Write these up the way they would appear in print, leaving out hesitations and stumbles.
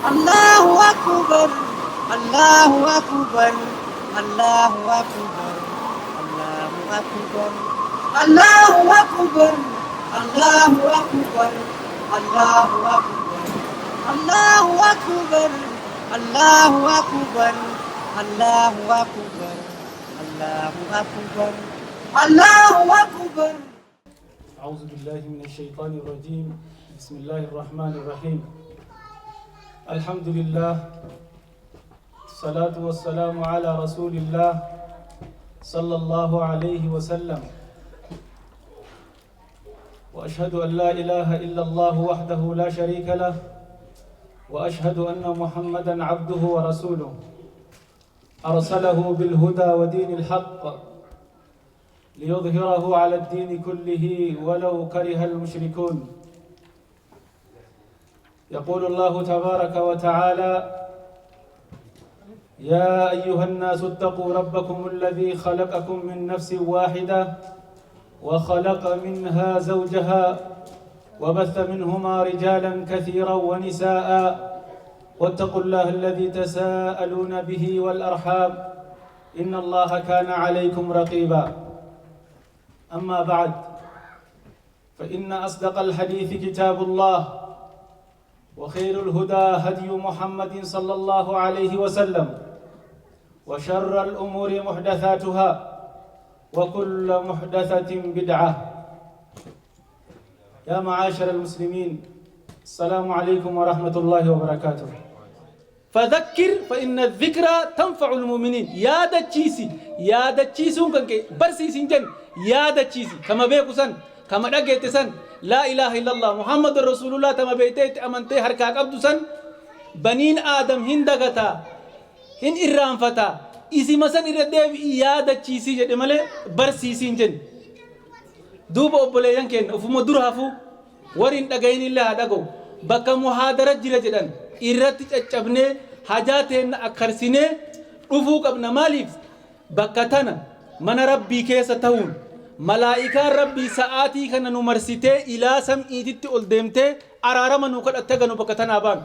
Allahu Akbar, Allahu Akbar, Allahu Akbar, Allahu Akbar, Allahu Akbar, Allahu Akbar, Allahu Akbar, Allahu Akbar, Allahu Akbar, Allahu Akbar, Allahu Akbar, Allahu Akbar. أعوذ بالله من الشيطان الرجيم. بسم الله الرحمن الرحيم. الحمد لله، الصلاة والسلام على رسول الله صلى الله عليه وسلم، وأشهد أن لا إله إلا الله وحده لا شريك له، وأشهد أن محمدا عبده ورسوله، أرسله بالهدى ودين الحق ليظهره على الدين كله ولو كره المشركون. يقول الله تبارك وتعالى: يا أيها الناس اتقوا ربكم الذي خلقكم من نفس واحدة وخلق منها زوجها وبث منهما رجالا كثيرا ونساء، واتقوا الله الذي تساءلون به والأرحام، إن الله كان عليكم رقيبا. أما بعد، فإن أصدق الحديث كتاب الله، وخير الهدى هدي محمد صلى الله عليه وسلم، وشر الأمور محدثاتها، وكل محدثة بدعة. يا معاشر المسلمين، السلام عليكم ورحمة الله وبركاته. فذكر فإن الذكرى تنفع المؤمنين. Yaadachiisi, yaadachiisuun kan kee barsiisin jennu, yaadachiisi. Kama beeku san, kama dhageette san, لا إله إلا الله محمد رسول الله, tama beeytee itti amantee harkaa qabdu san, baniin aadam hin dagataa, hin irraanfataa, isima san irra deebi'i yaadachiisii jedhe malee barsiisiin jennu. Duuba obboleeyyan keenya, ufuma dura hafuu warri hin dhagayin illee haa dhaga'u. Bakka muhaadara jira jedhan irratti caccabnee, hajaa teenna akkarsinee dhufuu qabna. Maaliif? Bakka tana mana Rabbii keessa ta'uun, malaa'ikaan Rabbii sa'aatii kana nu marsitee, ilaa sam'iititti ol deemtee araarama nu kadhattee ganu bakka tanaa baanu.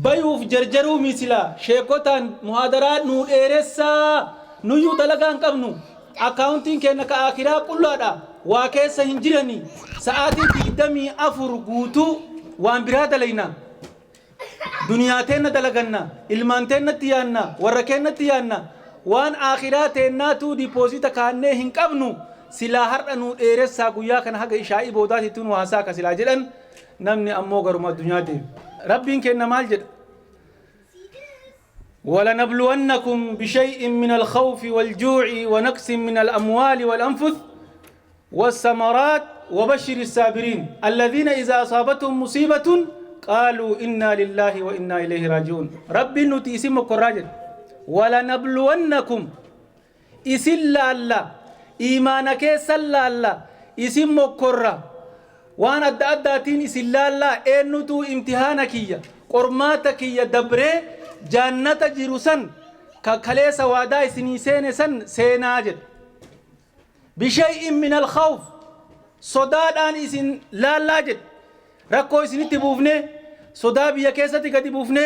Bayuuf jarjaruu misilaa sheekotaan muhaadaraa nu dheeressaa, nuyyuu dalagaa hin qabnu, akkaawuntiin keenya ka akiraa qullaadha, waa keessa hin jirani. Sa'aatii 24 guutuu waan biraa dalayna, duniyaa teenna dalaganna, ilmaan teennatti yaanna, warra keennatti yaanna, waan akiraa teennaatu deposit kaannee hin qabnu. Silaa har'a nu dheeressaa, guyyaa kana haga ishaa'ii boodaatitti nu haasaa ka silaa jedhan, namni ammoo garuma addunyaa deema. Rabbiin kenna maal jedha? ولنبلونكم بشيء من الخوف والجوع ونقص من الأموال والأنفس والثمرات، وبشر الصابرين الذين إذا أصابتهم مصيبة قالوا إنا لله وإنا إليه راجعون. ربي نتي اسم الراجل. ولنبلونكم, isin laalla, iimaana keessan laalla, isin mokkorra, waan adda addaatiin isin laallaa. Eenyutu imtihaana kiyya, qormaata kiyya dabree jaannata jiru san ka kaleessa waadaa isinii seene san seenaa jedha. بشيء من الخوف, sodaadhaan isin laallaa jedha. Rakkoo isinitti buufne, sodaa biyya keessatti gadi buufne,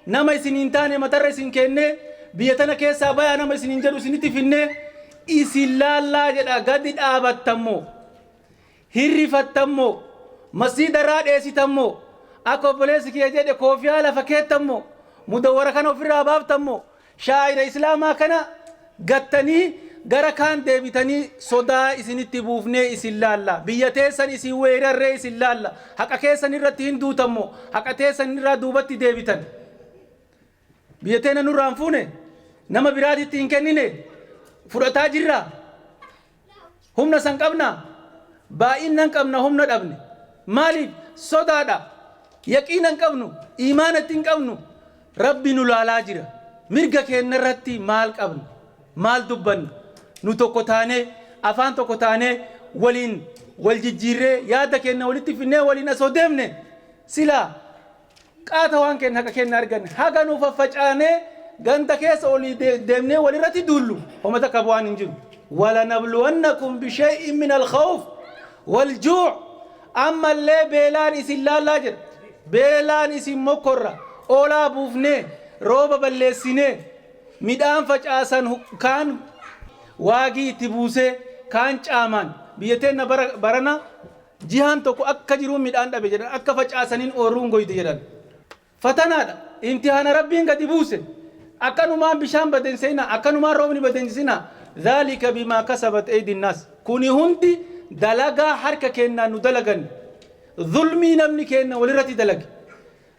nama isin hin taane matarra isin kenne, biyya tana keessaa bayaa nama isin hin jedhu isinitti finne, isin laallaa jedha. Gadi dhaabattammoo, hirrifattammoo, masjiida irraa dheessitammoo, akka obboleessi kiyya jedhe koofiyaa lafa keettammoo, mudawwara kana ofirraa baaftammoo, shaa'ira islaamaa kana gattanii gara kaan deebitanii, sodaa isinitti buufnee isin laalla. Biyya teessan isin weerarree isin laalla. Haqa keessan irratti hin duutammoo, haqa teessan irraa duubatti deebitan, biyya teena nurraa hin fuune, nama biraatitti hin kennine, fudhataa jirra. Humna san qabna, baay'innan qabna, humna dhabne. Maaliif? Sodaadha. Yaqiina hin qabnu, iimaanatti hin qabnu. Rabbi nu laalaa jira. Mirga keenya irratti maal qabna? Maal dubbanna? Nu tokko taanee, afaan tokko taanee, waliin wal jijjiirree, yaada keenya walitti finnee, waliin asoo deemne, silaa qaata waan keenya, haqa keenya arganne. Haga nu faffacaanee ganda keessa olii deemnee walirratti duullu, homa takka bu'aan hin jiru. ولنبلونكم بشيء من الخوف والجوع, ammallee beelaan isin laallaa jedha. Beelaan isin mokkorra. Oolaa buufnee, rooba balleessinee, midhaan facaasan kaan waagii itti buusee, kaan caamaan biyya teenna barana jihaan tokko akka jiruun midhaan dhabe jedhan, akka facaasaniin ooruun goyte jedhan. Fatanaadha. Imtihaana Rabbiin gadi buuse. Akkanumaan bishaan baden seenaa, akkanumaan roobni baden seenaa. Dhaalika bimaa kasabat eydin naas. Kuni hundi dalagaa harka keennaan nu dalagan. Zulmii namni keenna walirratti dalage.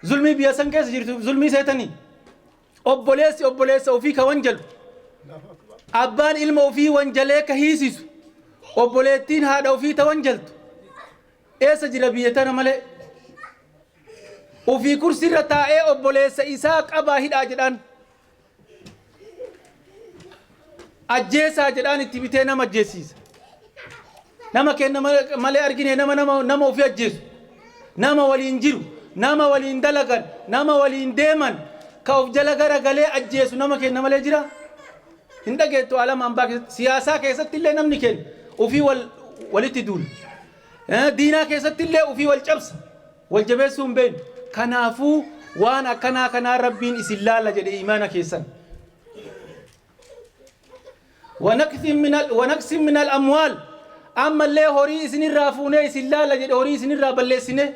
Zulmii biyya san keessa jirtu zulmii seetanii. Obboleessi obboleessa ofii ka wanjalu. Abbaan ilma ofii wanjalee ka hiisisu. Obboleettiin haadha ofii ta wanjaltu. Eessa jira biyya tana malee? Ofii kursiirra taa'ee obboleessa isaa qabaa hidhaa jedhaan. Ajjeesaa jedhaan itti bitee nama ajjeesiisa. Nama kenna malee argine nama nama ofii ajjeesu. Nama waliin jiru, nama waliin dalagan, nama waliin deeman, ka of jala gara galee ajjeesu nama kenna malee jira. Hin dhageettu alama ambaa keessatti, siyaasaa keessatti illee namni kenna ofii walitti duula. Diinaa keessatti illee ofii wal cabsa. Wal jabeessuu hin beeknu. Kanaafuu waan akkanaa kanaa Rabbiin isin laala jedhe imaana keessan. Wanaqsin min al amwaal, ammallee horii isinirraa fuunee isin laala jedhe, horii isinirraa balleessine.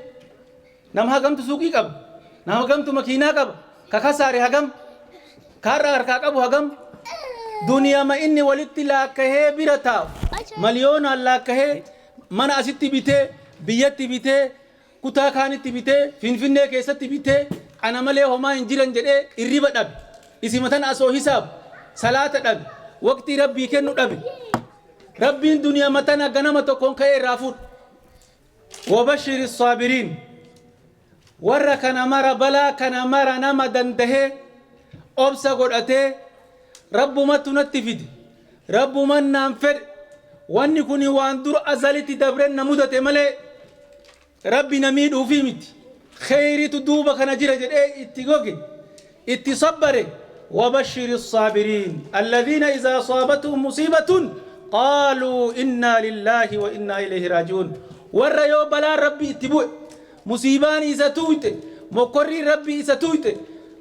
Nama hagamtu suuqii qaba, nama hagamtu makiinaa qaba, ka kasaare hagam, ka har'a harkaa qabu hagam. Duniyama inni walitti laakkahee bira taa'u miliyoonaan laakkahee mana asitti bitee, biyyatti bitee, kutaa kaanitti bitee, Finfinnee keessatti bitee, ana malee homaa hin jiran jedhee irriba dhabe. Isima tana asoo hisaabu salaata dhabe, waqtii Rabbii kennu dhabe. Rabbiin duniyama tana ganama tokkoon ka'ee irraa fuudha. Wabashiri saabiriin, warra kana mara, balaa kana mara nama dandahee obsa godhatee, Rabbumatu natti fide, Rabbuman naan fedhe, wanni kun waan dur azalitti dabren na mudate malee Rabbi na miidhuufii miti, kheyritu duuba kana jira jedhee itti goge, itti sabbare. Wabashiri saabiriin alladhiina izaa asaabatuhum musiibatun qaaluu innaa lillaahi wa innaa ilayhi raaji'uun. Warra yoo balaan Rabbi itti bu'e, musiibaan isa tuuyxe, mokkorriin Rabbi isa tuuyxe,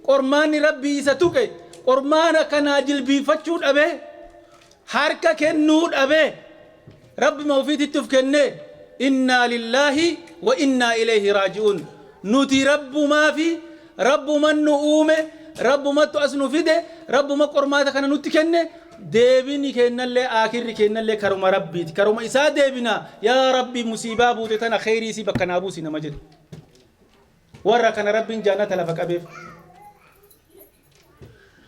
qormaanni Rabbii isa tuqe, qormaana kanaa jilbiinfachuu dhabee, harka kennuu dhabee, Rabbima ofiititti uf kennee, innaa lillaahi wa innaa ilayhi raaji'uun, nuti Rabbumaafi, Rabbuman nu uume, Rabbumattu as nu fide, Rabbuma qormaata kana nutti kenne, deebini keennallee aakirri keennallee karuma Rabbiiti, karuma isaa deebina, yaa Rabbi musiibaa buute tana kheyrii isii bakka naa buusi nama jedhe. Warra kana Rabbiin jaannata lafa qabeef.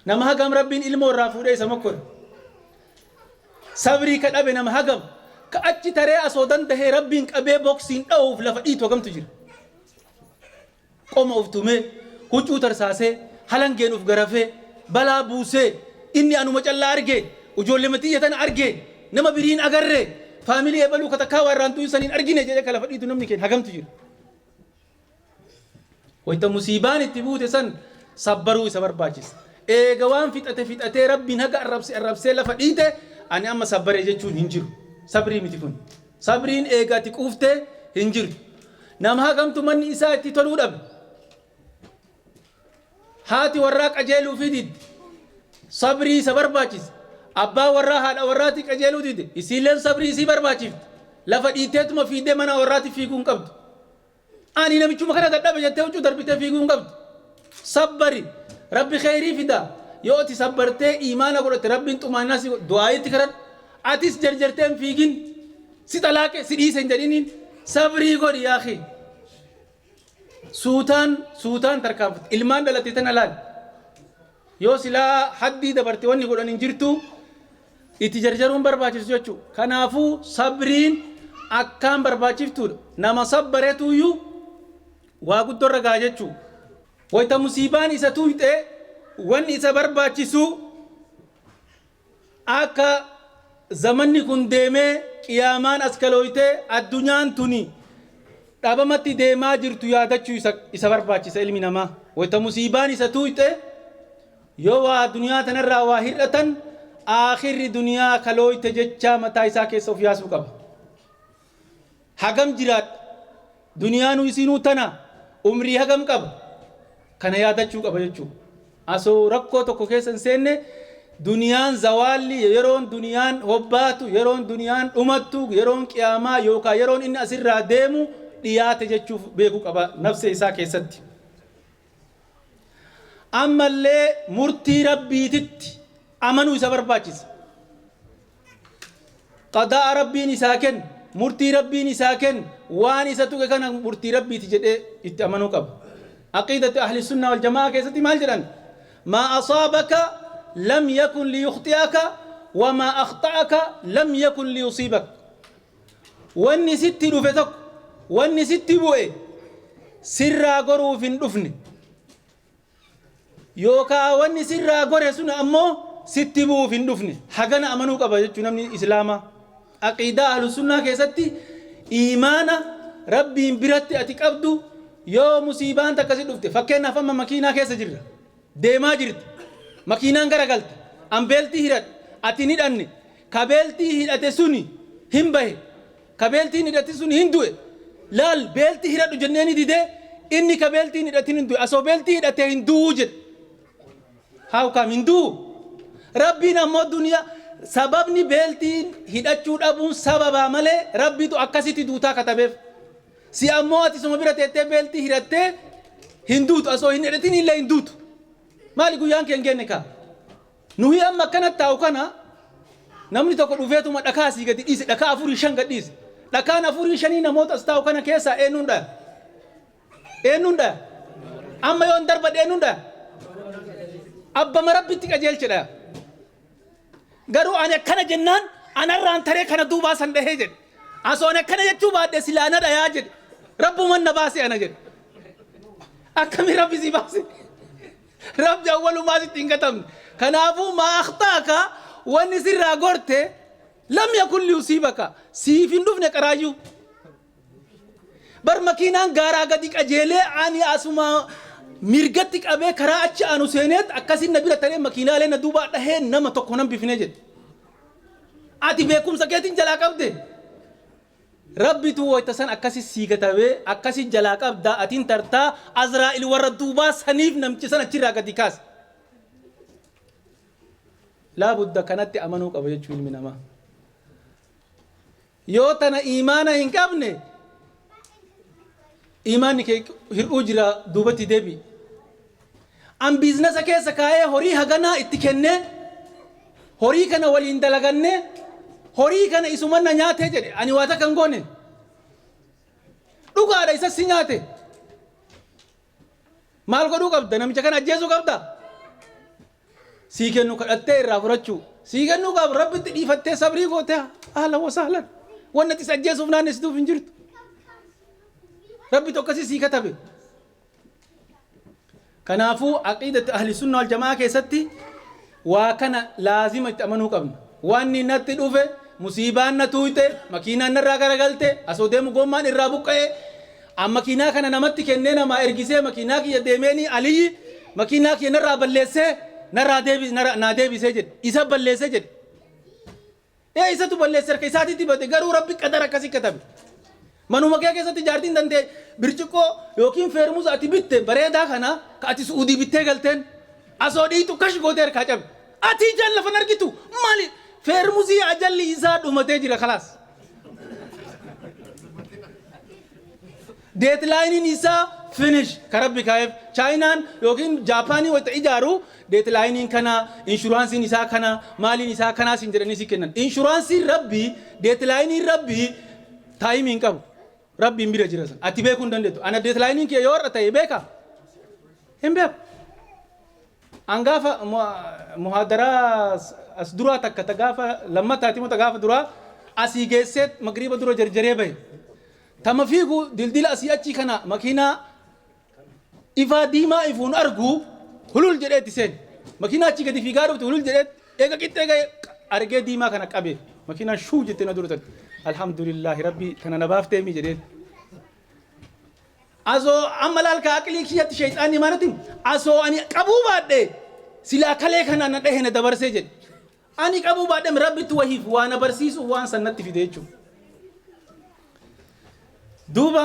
Nama hagam Rabbiin ilmoo irraa fuudhee isa mokkore. Sabrii ka dhabe nama hagam, ka achi taree asoo dandahee Rabbiin qabee boksiin dha'uuf lafa dhiitu hagamtu jira. Qoma of tumee, huccuu tarsaasee, halangeen uf garafee, balaa buusee, inni anuma callaa argee, ijoollee tiyya tana argee, nama biriin agarree, faamilii ebaluu ka takkaa waa irraan tu'in saniin argine jedhee ka lafa dhiitu namni keenya hagamtu jira. Wayta musiibaan itti buute san sabbaruu isa barbaachisa. Eega waan fixate fixatee, Rabbiin haga arrabse arrabsee lafa dhiite, ani amma sabbaree jechuun hin jiru. Sabrii miti kun. Sabriin eega ati quuftee hin jirtu. Nama hagamtu manni isaa itti toluu dhabe. Haati warraa qajeeluu fi didde. Sabrii isa barbaachisa. Abbaa warraa haadha warraati qajeeluu dide. Isiilleen sabrii isii barbaachifti. Lafa dhiiteetuma fiidee mana warraati fiiguu hin qabdu. Ani namichuma kana dadhabe jettee huccuu darbitee fiiguu hin qabdu. Sabbari. Rabbi kheyrii fida. Yoo ati sabbartee imaana godhatte, Rabbiin xumaannaa si du'aayitti kadhadhu. Atis jarjartee hin fiigin. Si xalaaqe si dhiise hin jedhiniin. Sabrii godhi yaa akhi. Suutaan suutaan tarkaanfate. Ilmaan dhalatte tana laal. Yoo silaa haddii dabarte wanni godhan hin jirtu, itti jarjaruun barbaachisu jechuudha. Kanaafuu sabriin akkaan barbaachiftuudha. Nama sabbaretuyyuu waa guddoo irra gaha jechuudha. Wayta musiibaan isa tuuyxe wanni isa barbaachisu akka zamanni kun deemee qiyaamaan as kalooytee addunyaan tuni dhabamatti deemaa jirtu yaadachuu isa barbaachisa ilmi namaa. Wayta musiibaan isa tuuyxe, yoo waa duniyaa tanarraa waa hir'atan, aakhirri duniyaa kalooyte jechaa mataa isaa keessa of yaasuu qaba. Hagam jiraadha? Duniyaanuu isinuu tana umrii hagam qaba? Kana yaadachuu qaba jechuudha. Asoo rakkoo tokko keessa hin seenne, duniyaan zawaalli, yeroon duniyaan hobbaatu, yeroon duniyaan dhumattu, yeroon qiyaamaa yookaan yeroon inni asirraa deemu dhiyaate jechuuf beekuu qaba nafsee isaa keessatti. Ammallee murtii Rabbiititti amanuu isa barbaachisa. Qadaa'a Rabbiin isaa kenne, murtii Rabbiin isaa kenne, waan isa tuqe kana murtii Rabbiiti jedhee itti amanuu qaba. Aqiidatu ahli sunnaa wal jamaa keessatti maal jedhan? Maa asaabaka lam yakun liyukhxi'aka wa maa akhta'aka lam yakun liyusiibak. Wanni sitti dhufe tokko, wanni sitti bu'e sirraa goruuf hin dhufne. Yookaa wanni sirraa gore sun ammoo sitti bu'uuf hin dhufne. Hagana amanuu qaba jechuu namni Islaamaa. Aqiidaa Ahlusunnaa keessatti iimaana Rabbiin biratti ati qabdu, yoo musiibaan takka si dhufte, fakkeenyaaf amma makiinaa keessa jirra, deemaa jirta, makiinaan garagalte, an beeltii hidhadhe, ati hin hidhanne, ka beeltii hidhate suni hin bahe, ka beeltiin hidhate sun hin du'e. Laal, beeltii hidhadhu jenneeni didee, inni ka beeltiin hidhatin hin du'e. Asoo beeltii hidhatee hin du'uu jedhe. How come hin du'u? Rabbiin ammoo duniyaa sababni beeltiin hidhachuu dhabuun sababaa malee Rabbitu akkasitti duutaa katabeef. Si ammoo ati suma bira teettee beeltii hidhattee hin duutu. Asoo hin hidhatin illee hin duutu. Maali, guyyaan kee hin geenne kaa? Nuhi amma akkanatti taa'u kana namni tokko dhufeetuma dhakaa asii gadi dhiise, dhakaa afurii shan gad dhiise. Dhakaan afurii shanii namoota as taa'u kana keessaa eenyuun dhaya? Eenyuun dhaya? Amma yoon darbadhe eenyuun dhaya? Abbama Rabbitti qajeelche dhaya. Garuu ani akkana jennaan anarraan taree kana duubaa san dhahee jedhe. Asoo ani akkana jechuu baadhe silaa na dhayaa jedhe. Rabbuman na baase ana jedhe. Akkamii Rabbi si baase? Rabbi awwalumaa sitti hin katabne. Kanaafuu maa akhtaaka, wanni sirraa gorte, lam yakun liyusiibaka, siif hin dhufne qaraayyuu. Bar makiinaan gaaraa gadi qajeelee ani asuma mirgatti qabee karaa achi aanu seeneet akkasin na bira taree makiinaalee na duubaa dhahee nama tokko nan bifnee jedhe. Ati beekumsa keetiin jalaa qabde. Rabbitu wayta san akkasi sii katabee akkasi jalaa qabda, atin tartaa Azraa'il warra duubaa saniif namticha san achirraa gadi kaase. Laa budda kanatti amanuu qaba jechuu ilmi namaa. Yoo tana iimaana hin qabne, iimaanni kee hir'uu jira, duubatti deebi'i. An biiznasa keessa kaa'ee horii haganaa itti kennee, horii kana waliin dalagannee, horii kana isuman na nyaatee jedhe, ani waa takka hin goone. Dhugaadha, isa si nyaate. Maal godhuu qabda? Namicha kana ajjeesuu qabda? Sii kennu kadhattee irraa fudhachuu. Sii kennuu qabu Rabbitti dhiifattee sabrii gootee, ahlan wa sahlan. Wanni ati isa ajjeesuuf naannessituuf hin jirtu. Rabbi tokkosii sii katabe. Kanaafuu aqiidatu ahli sunna wal jamaa keessatti waa kana laazima itti amanuu qabna. Wanni natti dhufe, musiibaan na tuuyte, makiinaan narraa garagalte, asoo deemu gommaan irraa buqqa'e, an makiinaa kana namatti kennee namaa ergisee makiinaa kiyya deemeenii Aliyyi makiinaa kiyya narraa balleessee narraa deebi naa deebisee jedhe. Isa balleessee jedhe. Ee, isatu balleesse, harka isaatitti bade, garuu Rabbi qadara akkasii katabe. Manuma kee keessatti jaartiin tantee birciqqoo yookiin feermuza ati bitte bareedaa kana ka ati Su'uudii bittee galteen asoo dhiitu kash gootee harkaa cabe. Ati ijaan lafan argitu maali, feermuzii ajalli isaa dhumatee jira, kalaas. Deadline'n isaa finish ka Rabbi kaa'eef. Chaayinaan yookiin Jaapaanii wayita ijaaru deadline'n kana, inshuraansiin isaa kana, maaliin isaa kanaa siin jedhanii si kennan. Inshuraansiin Rabbii, deadline'n Rabbii taayimii hin qabu. Rabbiin bira jira san. Ati beekuu hin dandeettu. Ana deadline'n kiyya yoo har'a ta'e beeka? Hin beeku. An gaafa muhaadaraa as duraa takka ta gaafa lammataati moo ta gaafa duraa asii geessee magriiba dura jarjaree bahe. Tama fiigu dildila asii achii kana makiinaa ifaa diimaa ifuun argu hulul jedhee itti seene. Makiinaa achii gadi fiigaa dhufte hulul jedhee eega qixxee ga'e argee diimaa kana qabe. Makiinaan shuu jettee na dura tarte. Alhamdulillaahi Rabbi tana na baaftee mi jedheen. Asoo amma laal ka aqlii kiyyatti sheexaanni maanatti asoo ani qabuu baadhe silaa kalee kana na dhahe na dabarsee jedhe. Ani qabuu baadhe, Rabbitti wahiif waa na barsiisuuf waan san natti fide jechuudha. Duuba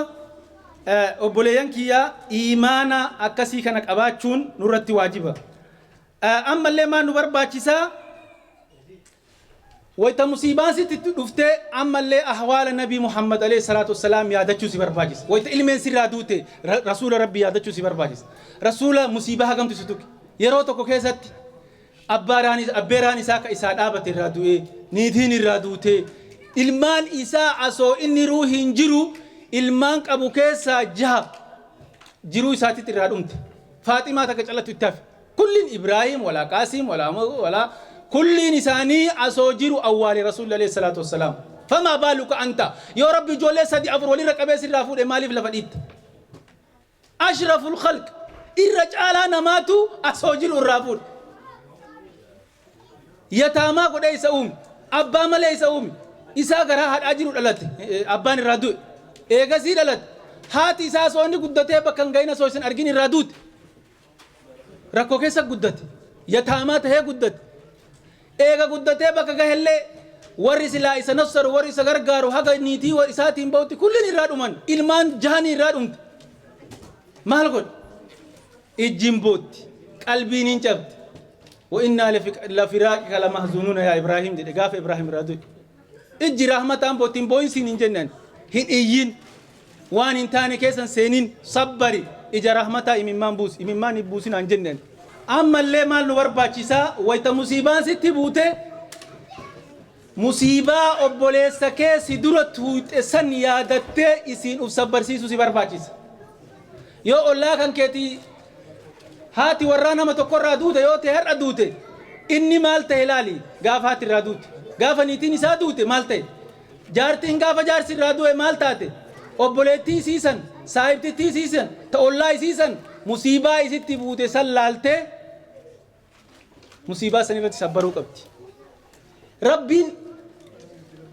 Obboleeyyan kiyya, iimaana akkasii kana qabaachuun nurratti waajiba. Ammallee maal nu barbaachisaa? Wayta musiibaan sitti dhuftee ammallee ahwaala Nabii Muhammad alayhi salaatu wassalaam yaadachuu si barbaachisa. Wayta ilmeen sirraa duute Rasuula Rabbii yaadachuu si barbaachisa. Rasuula musiibaa hagamtu si tuqe. Yeroo tokko keessatti abbeeraan isaa ka isaa dhaabate irraa du'ee, niitiin irraa duutee, ilmaan isaa asoo inni ruuhiin jiru ilmaan qabu keessaa jaha jiruu isaatitti irraa dhumte. Faaximaa takka callattu itti hafe. Kulliin Ibraahim walaa Qaasim walaa walaa kulliin isaanii asoo jiru awwaale Rasuulli alayhi salaatu wassalaam. Famaa baaluka anta, yoo Rabbi ijoollee sadi afur walirra qabee sirraa fuudhe maaliif lafa dhiitta? Ashraful khalq, irra caalaa namaatu asoo jiru irraa fuudhe. Yataamaa godhee isa uume. Abbaa malee isa uume. Isaa garaa haadhaa jiru dhalate. Abbaan irraa du'e. Eegasii dhalate. Haati isaa osoo inni guddatee bakka hin gahin, osoo isin argin irraa duute. Rakkoo keessa guddate. Yataamaa tahee guddate. Eega guddatee bakka gahellee warri silaa isa nassaru, warri isa gargaaru, haga niitii isaatiin bahutti kulliin irraa dhuman. Ilmaan jahanii irraa dhumte. Maal godhe? Ijjiin bootti. Qalbiin hin cabde. Wa innaa lafiraaqika lamahzuunuuna yaa Ibraahim jedhe gaafa Ibraahim irraa du'e. Ijji rahmataan bootti, hin boo'insiin hin jennaan. Hin iyyin. Waan hin taane keessan seenin, sabbari, ija rahmataa imimmaan buusi, imimmaan hin buusin hin jenneen. Ammallee maal nu barbaachisaa? Wayta musiibaan sitti buute musiibaa obboleessa kee si dura tuuxe san yaadattee isiin uf sabbarsiisuu si barbaachisa. Yoo ollaa kan keetii haati warraa nama tokkorraa duute yoo ta'e, har'a duute, inni maal ta'e ilaali. Gaafa haati irraa duute, gaafa niitiin isaa duute maal ta'e? Jaartiin gaafa jaarsi irraa du'e maal taate? Obboleettii isiisan, saahibtittii isiisan, ta ollaa isiisan musiibaa isitti buute san laaltee musiibaa san irratti sabbaruu qabdi. Rabbiin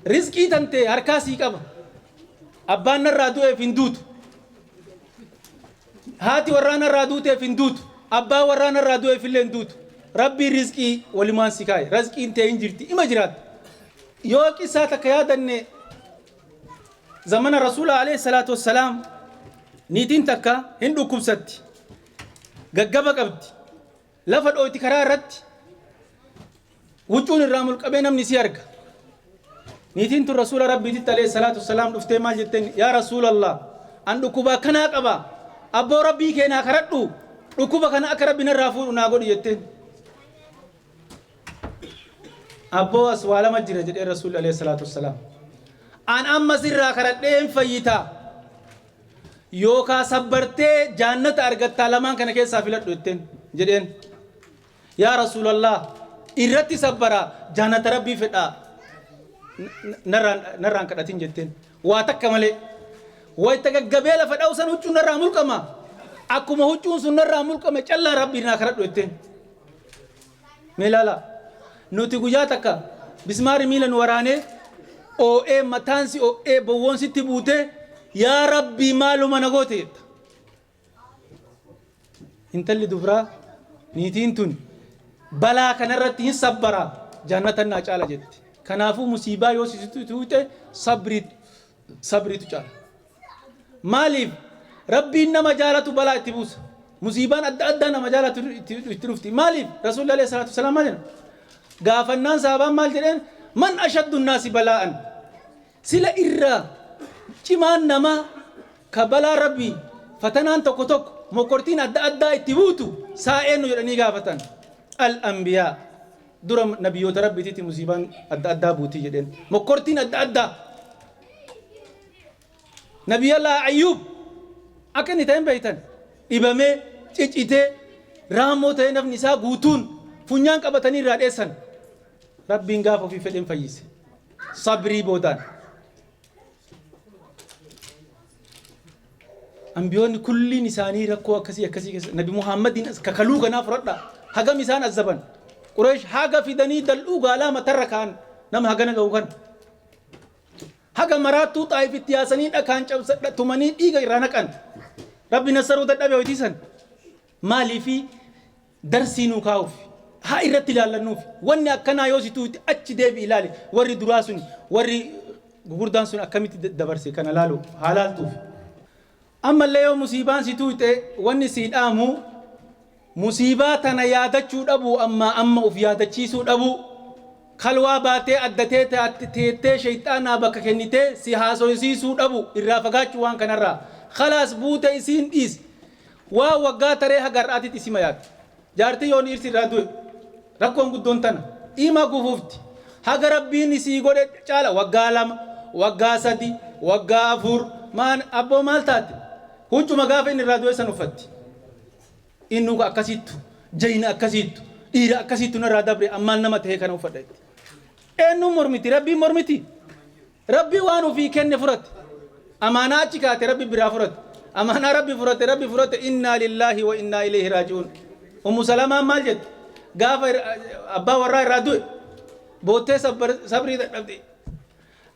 rizqii tantee harkaa sii qaba. Abbaan narraa du'eef hin duutu. Haati warraa narraa duuteef hin duutu. Abbaan warraa narraa du'eef illee hin duutu. Rabbiin rizqii walumaan si kaa'e. Rizqiin tee hin jirti. Ima jiraatta. Yoo qissaa takka yaadanne, zamana Rasuula alayhi salaatu wassalaam niitiin takka hin dhukkubsatti. Gaggaba qabdi. Lafa dhooyti karaa irratti. Huccuun irraa mulqamee namni si arga. Niitiin tun Rasuula Rabbiititti alayhi salaatu wassalaam dhuftee maal jetteen? Yaa Rasuulallah, an dhukkuba akkanaa qaba. Abboo, Rabbii kee naa kadhadhu. Dhukkuba kana akka Rabbi narraa fuudhu naa godhi jetteen. Abboo, as waa lama jira jedhee Rasuulli alayhi salaatu wassalaam. An amma sirraa kadhadhee hin fayyitaa. Yookaa sabbartee jaannata argattaa, lamaan kana keessaa filadhu jetteen jedheen. Yaa Rasuulallah, irratti sabbaraa, jaannata Rabbii fedhaa, narraan kadhatin jetteen. Waa takka malee. Wayta gaggabee lafa dha'u san huccuun narraa mulqama. Akkuma huccuun sun narraa mulqame callaa Rabbii naa kadhadhu jetteen. Mee ilaalaa. Nuti guyyaa takka bismaarri miila nu waraanee oo'ee, mataan si oo'ee, bowwoon sitti buutee, yaa Rabbii maaluma na goote jetta. Intalli dubraa niitiin tun balaa kanarratti hin sabbaraa, jannatan naa caala jetti. Kanaafuu musiibaa yoo si tuute sabriitu caala. Maaliif? Rabbiin nama jaalatu balaa itti buusa. Musiibaan adda addaa nama jaalatu itti dhufti. Maaliif? Rasuulli alayhi salaatu wasalaam maal jedhan? Gaafannaan sahabaan maal jedheen? Man ashaddu naasi balaa'an. Sila irraa cimaan namaa ka balaa Rabbii fatanaan tokko tokko mokkortiin adda addaa itti buutu saa eenyu jedhanii gaafatan. Al-anbiyaa, dura nabiyyoota Rabbiititti musiibaan adda addaa buutii jedheen. Mokkortiin adda addaa. Nabiyallah Ayyuub akka inni ta'een beektan, dhibamee cicitee raammoo ta'ee nafni isaa guutuun funyaan qabatanii irraa dheessan. Rabbiin gaafa ofii fedheen fayyise. Sabrii boodaan. Ambiyoonni kulliin isaanii rakkoo akkasii akkasii keessa, Nabi Muhammadiin as kakaluu kanaa fudhadhaa. Hagam isaan azzaban. Qureesh haga fidanii dal'uu gaalaa matarra ka'an, nama hagana ga'u kan. Haga maraattuu Xaayif itti yaasanii dhakaan cabsa tumanii dhiiga irraa naqan. Rabbi nassaruu dadhabe hoytiisan. Maaliifi? Darsii nuu kaa'uuf. Haa irratti ilaallannuuf. Wanni akkanaa yoo si tuuti achi deebi ilaali. Warri duraa sun, warri gugurdaan sun akkamitti dabarse kana laalu haa laaltuuf. Ammallee yoo musiibaan si tuuyxe, wanni sii dhaamu musiibaa tana yaadachuu dhabuu, ammaa amma uf yaadachiisuu dhabuu, kalwaa baatee addatee teettee sheyxaanaa bakka kennitee si haasoysiisuu dhabu, irraa fagaachuu waan kanarraa. Khalaas, buute isiin dhiisi. Waan waggaa taree haga har'aatitti isima yaadda. Jaartii yoon dhiirsi irraa du'e rakkoon guddoon tana ima gufufti. Haga Rabbiin isii godhe caala waggaa 2, waggaa 3, waggaa 4 maan abboo maal taate? Huccuma gaafa inni irraa du'e san uffatti. Innuu ka akkasiittu, jayna akkasiittu, dhiira akkasiittu narraa dabre, ammaan nama tahee kana uffadha jetti. Eennuun mormiti? Rabbiin mormiti? Rabbi waan ufii kenne furate. Amaanaa achi kaate Rabbi biraa furate. Amaanaa Rabbi furate, Rabbi furate, innaa lillaahi wa innaa ilayhi raaji'uun. Ummu Salamaan maal jette? Gaafa abbaa warraa irraa du'e boottee sabrii dadhabde.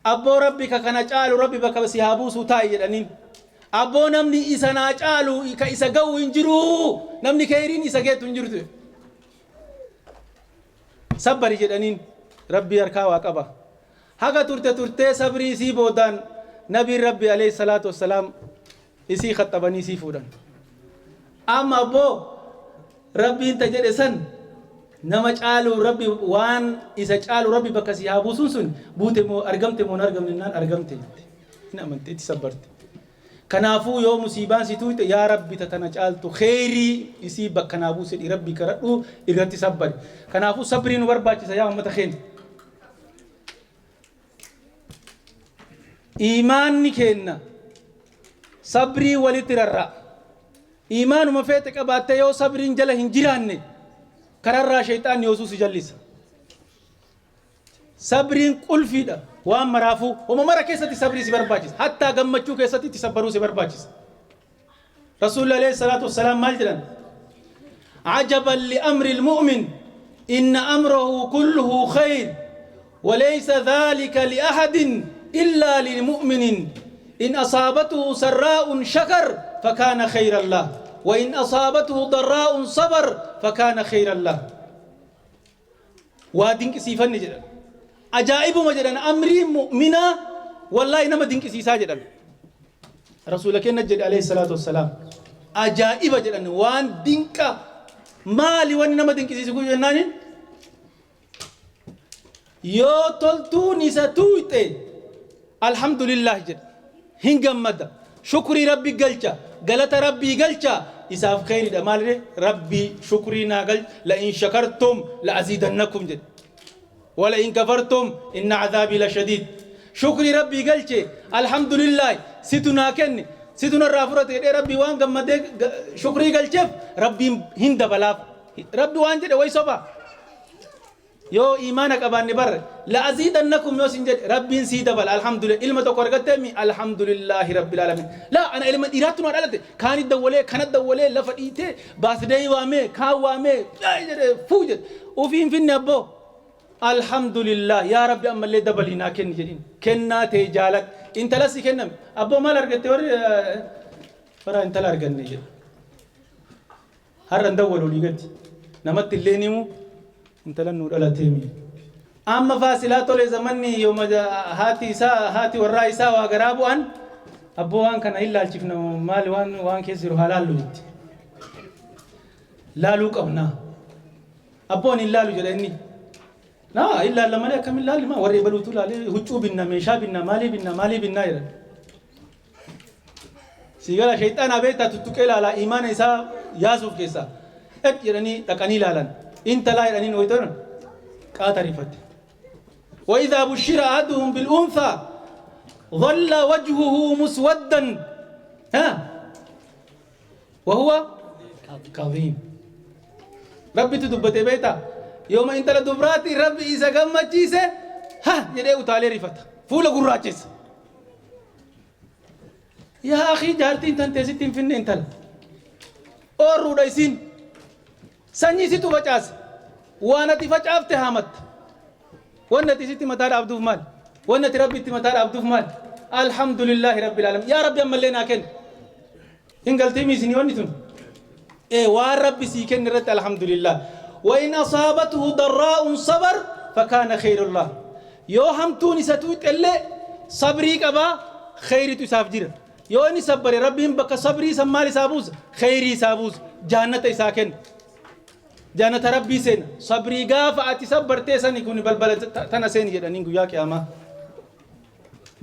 Abboo, Rabbi ka kana caalu Rabbi bakka si haa buusuu, taa'i jedhaniin. Abboo, namni isa naa caalu ka isa ga'u hin jiru. Namni keeyriin isa geettu hin jirtu. Sabbari jedhaniin, Rabbii harkaa waa qaba. Haga turte turtee sabrii isii boodaan nabiin Rabbi alayhi salaatu wassalaam isii khaxxabanii isii fuudhan. Amma abboo, Rabbiin ta jedhe san nama caalu Rabbi, waan isa caalu Rabbi bakka si haa buusuun sun buute moo argamte moo hin argamne jennaan, argamte jette. Hin amante, itti sabbarte. Kanaafuu yoo musiibaan si tuuyte, yaa Rabbi, ta tana caaltu kheyrii isii bakka naa buusi jedhii Rabbii kadhadhuu irratti sabbari. Kanaafuu sabrii nu barbaachisa, yaa ummata keenya. Iimaanni keenna sabrii walitti rarra'a. Iimaanuma feete qabaattee yoo sabriin jala hin jiraanne, kararraa shayxaanni yoosuu si jallisa. Sabriin qulfiidha waan maraafuu. Homa mara keessatti sabrii si barbaachisa. Hattaa gammachuu keessatti itti sabbaruu si barbaachisa. Rasuulli alayhi salaatu wassalaam maal jedhan? عجبا لأمر المؤمن إن أمره كله خير وليس ذلك لأحد إلا للمؤمن، إن أصابته سراء شكر فكان خيرا له، وإن أصابته ضراء صبر فكان خيرا له. Waa dinqisiifanne jedhan. Ajaa'ibuma jedhan, amrii mu'minaa wallaahi nama dinqisiisaa jedhan. Rasuula keenya jedhe alayhi salaatu wassalaam. Ajaa'iba jedhan, waan dinqa maali wanni nama dinqisiisu kun jennaaniin, yoo toltuun isa tuuyxe alhamdulillah jedha, hin gammada, shukrii Rabbi galcha, galata Rabbii galcha, isaaf kheyridha. Maalire Rabbii shukrii naa galcha, لئن شكرتم لأزيدنكم jedhe، ولئن كفرتم إن عذابي لشديد. Shukrii Rabbii galche, alhamdulillah, situ naa kenne, situ narraa fudhate jedhee Rabbii waan gammadee shukrii galcheef Rabbiin hin dabalaaf. Rabbi waan jedhe way soba? Yoo imaana qabaanne bar لأزيدنكم yoo sin jedhe, Rabbiin sii dabala. Alhamdulillah, ilma tokko argattee mi, alhamdulillahi rabbil alamin. Laa, ana ilma dhiiraatti nu dhalate, kaani dawwalee, kana dawwalee, lafa dhiitee baasdee waamee, kaan waamee jedhe, fuu jedhe, ufii hin finne. Abboo, alhamdulillah, yaa Rabbi, ammallee dabalii naa kenni jedhin. Kennaa ta'e jaaladha. Intala si kenname, abboo, maal argatte? Warri bara intala arganne jedhe, har'a hin dawwalu, olii gadi namatti illee nimu, intalan nuu dhalateemi. Amma faasilaa tole, zamanni yooma haati isaa, haati warraa isaa waa garaa bu'an, abboo, waan kana hin laalchifna, maali waan keessa jiru haa laallu jetti. Laaluu qabnaa. Abboon hin laalu jedha inni. Naa hin laalla malee, akkam hin laalli? Maa warri ebaluutu laalee, huccuu binna, meeshaa binna, maalii binna, maalii binnaa jedhan. Siigala shayxaanaa beektaa, tuttuqee laalaa imaana isaa yaasuuf keessaa. Dhaq jedhanii dhaqanii laalan. Intalaa jedhanii wayitoon qaata rifatte. وإذا بشر أحدهم بالأنثى ظل وجهه مسودا ها وهو كظيم. Rabbi dubbate beektaa, yooma intala dubraati Rabbi isa gammachiise, ha jedhee utaalee rifata, fuula gurraachessa. Yaa akii, jaartiin tan teessitti hin finne, intala oorruudha, isiin sanyii situ facaase, waan ati facaafte haamatta. Wanni ati isitti mataa dhaabduuf maal? Wanni ati Rabbi itti mataa dhaabduuf maal? Alhamdulillahi rabbil alamin, yaa Rabbi, ammallee naa kenni. Hin galtii miisinii wanni tun ee waan Rabbi sii kenne irratti alhamdulillah. وإن أصابته ضراء صبر فكان خيرا له. Yoo hamtuun isa tuuxellee sabrii qabaa, kheyritu isaaf jira. Yoo inni sabbare, Rabbiin bakka sabrii san maal isaa buusa? Kheyrii isaa buusa, jaannata isaa kenna, jaannata Rabbii seena. Sabrii gaafa ati sabbartee sani kun balbala tana seeni jedhaniin guyyaa qiyaamaa.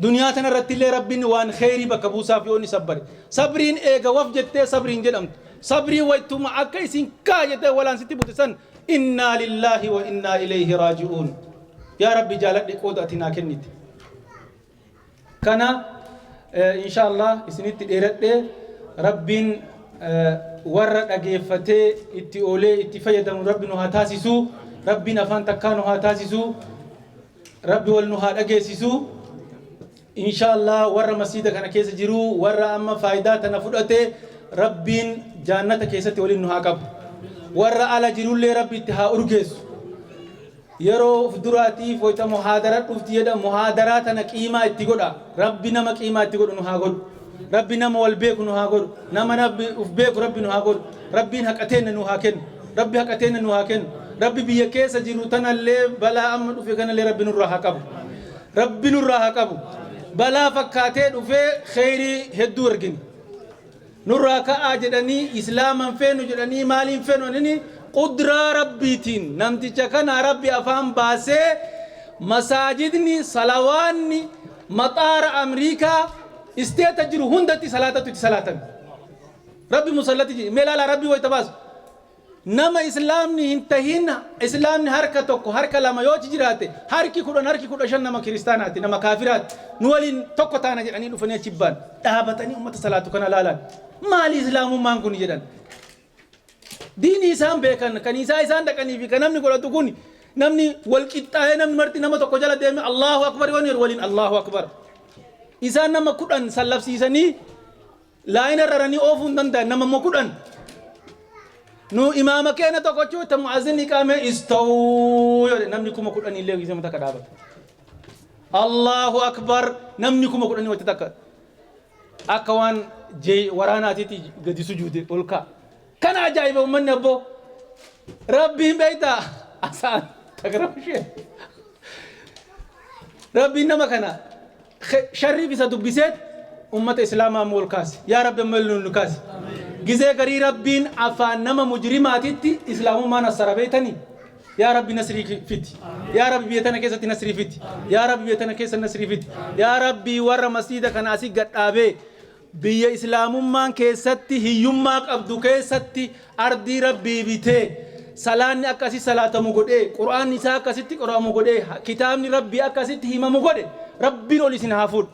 Duniyaa tana irratti illee Rabbiin waan kheyrii bakka buusaaf yoo inni sabbare. Sabriin eega waf jettee sabriin jedhamtu. Sabriin waytuma akka isin kaa jettee walaan sitti bute san, innaa lillaahi wa innaa ilayhi raaji'uun, yaa Rabbi jaaladhe qooda ati naa kennite kana. Insha Allah isinitti dheeradhe. Rabbiin warra dhageeffatee itti oolee itti fayyadamu Rabbi nu haa taasisu. Rabbiin afaan takkaa nu haa taasisu. Rabbi wal nu haa dhageessisu. Insha Allah warra masjiida kana keessa jiru, warra amma faayidaa tana fudhate, Rabbiin jaannata keessatti waliin nu haa qabu. Warra ala jirullee Rabbi itti haa urgeessu. Yeroo uf duraatiif wayta muhaadara dhufti jedha, muhaadaraa tana qiimaa itti godha. Rabbi nama qiimaa itti godhu nu haa godhu. Rabbi nama wal beeku nu haa godhu. Nama Rabbi uf beeku Rabbi nu haa godhu. Rabbiin haqa teenna nu haa kennu. Rabbi haqa teenna nu haa kennu. Rabbi biyya keessa jiru tanallee, balaa amma dhufe kanallee Rabbi nurraa haa qabu. Rabbi nurraa haa qabu. Balaa fakkaatee dhufee kheyrii hedduu argine. Nurraa ka'aa jedhanii, Islaaman feenu jedhanii, maaliin feenu jedhanii, qudraa Rabbiitiin namticha kana Rabbi afaan baasee masaajidni, salawaanni maxaara Amriikaa isteeta jiru hundatti salaatatu itti salaatame. Rabbi musallati jedhe. Mee ilaalaa, Rabbi wayita baasu. Nama Islaamni hin tahin, Islaamni harka tokko, harka lama yoo achi jiraate, harki 10, harki 15 nama kiristaanaati, nama kaafiraati. Nu waliin tokko taana jedhanii dhufanii achi ba'an. Dhaabatanii ummata salaatu kana laalan. Maali Islaamummaan kun jedhan. Diinii isaan beekan, kan isaa isaan dhaqanii fi kan namni godhatu kun, namni wal qixxaa'ee, namni marti nama tokko jala deeme, Allahu akbar yoo jedhu waliin Allahu akbar. Isaan nama 10 sallabsiisanii laayina raranii oofuu hin danda'an, nama immoo 10. Nu imaama keenya tokkochuu itti mu'azzin iqaamee istawuu yoo jedhe, namni 10,000 illee gisee takka dhaabata. Allahu akbar, namni 10,000 walitti takka akka waan waraanaatiitti gadi sujuude ol ka'a. Kana ajaa'iba uummanni abboo. Rabbiin beektaa asaan tagrabshee. Rabbiin nama kana sharriif isa dubbiseet ummata Islaamaa ammoo ol kaase. Yaa Rabbi, amma nu kaase. Gizee garii Rabbiin afaan nama mujrimaatitti Islaamummaan assara, beektanii. Yaa Rabbi, nasrii fiti. Yaa Rabbi, biyya tana keessatti nasrii fiti. Yaa Rabbi, biyya tana keessa nasrii fiti. Yaa Rabbi, warra masjiida kana asii gadhaabee biyya Islaamummaan keessatti hiyyummaa qabdu keessatti ardii Rabbii bitee, salaanni akkasii salaatamu godhee, Qur'aanni isaa akkasitti qoramu godhee, kitaabni Rabbii akkasitti himamu godhe, Rabbiin ol isin haa fuudhu.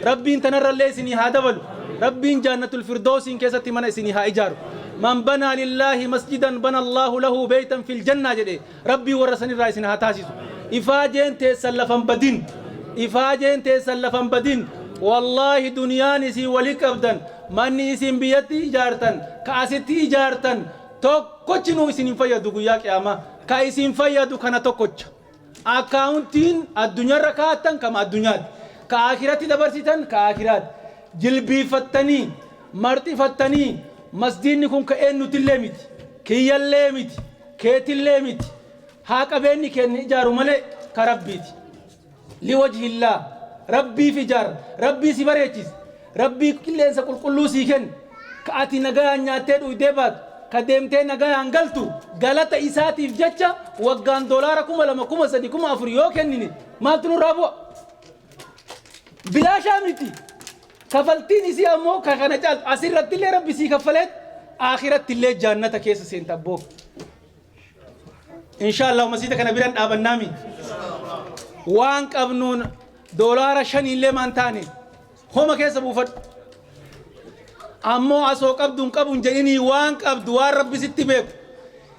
Rabbiin tanarrallee isinii haa dabalu. Rabbiin Jaannatul Firdoosiin keessatti mana isinii haa ijaaru. Man banaa lillaahi masjidan bana Allaahu lahu beeytan fil jannaa jedhe. Rabbii warra sanirraa isin haa taasisu. Ifaajeen teessan lafan badin. Ifaajeen teessan lafan badin. Wallaahi, duniyaan isin wali qabdan, manni isin biyyatti ijaartan, ka asitti ijaartan tokkochinuu isin hin fayyadu guyyaa qiyaamaa. Ka isin fayyadu kana tokkocha. Akkaawuntiin addunyaarra kaa'attan kama addunyaati. Ka aakiratti dabarsitan ka aakiraati. Jilbiifattanii, marxifattanii, masjiidni kun ka eenyutillee miti. Kiyyallee miti. Keetillee miti. Haa qabeenyi keenya ijaaru malee ka Rabbiiti. Liwajhillaa. Rabbiif ijaara. Rabbii si bareechise. Rabbii qilleensa qulqulluu sii kenne. Ka ati nagayaan nyaattee dhuydee baatu. Ka deemtee nagayaan galtu. Galata isaatiif jecha waggaan doolaara 2000, 3000, 4000 yoo kennine maaltu nurraa bu'a? Bilaashaa miti. Kafaltiin isii ammoo ka kana caaltu asirratti illee Rabbi sii kaffaleet akhiratti illee jaannata keessa seenta abboo. Inshaallah masiita kana biran dhaabannaami. Waan qabnuun doolaara shaniillee maan taane homa keessa buufadhu. Ammoo asoo qabdu hin qabu hin jedhinii, waan qabdu, waan Rabbi sitti beeku.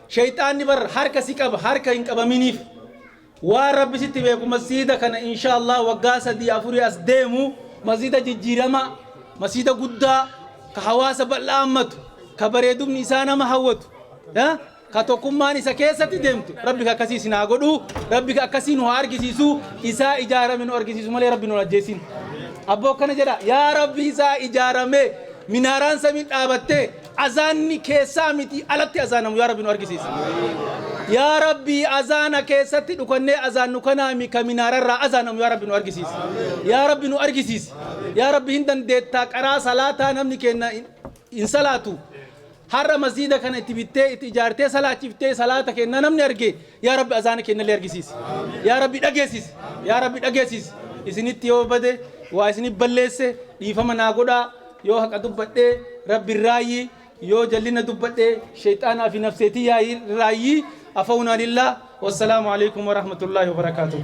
Shayxaanni bar harka si qaba, harka hin qabaminiif. Waan Rabbi sitti beeku masjiida kana inshaallah waggaa sadii afurii as deemu masjiida jijjiiramaa, masjiida guddaa ka hawaasa bal'aa hammatu, ka bareedumni isaa nama hawwatu, ka tokkummaan isa keessatti deemtu, Rabbi ka akkasii isin haa godhu. Rabbi ka akkasii nu haa argisiisu. Isaa ijaarame nu argisiisu malee Rabbi nu ajjeesin. Abboo, akkana jedha: yaa Rabbi, isaa ijaarame minaaraan samiin dhaabattee Azaanni keessaa miti alatti azaanamu yaa Rabbi nu argisiisi. Yaa Rabbi azaana keessatti dhukannee azaannu kanaami ka minaararraa azaanamu yaa Rabbi nu argisiisi. Yaa Rabbi nu argisiisi. Yaa Rabbi hin dandeettaa qaraa salaataa namni kenna hin salaatu. Har'a masjiida kana itti bittee itti ijaartee salaachiftee salaata kenna namni arge yaa Rabbi azaana kennallee argisiisi. Yaa Rabbi dhageessisi. Yaa Rabbi dhageessisi. Isinitti yoo bade waa isinit balleesse dhiifama naa godhaa yoo haqa dubbadhee Rabbi raayyi yoo jallina dubbadhee shayxaanaa fi nafseetii raayyi afawunaa lillah wassalaamu alaikum warahmatullaahi wabarakaatuh.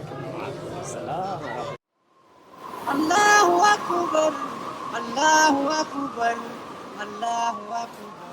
Allahu akbar, Allahu akbar, Allahu akbar.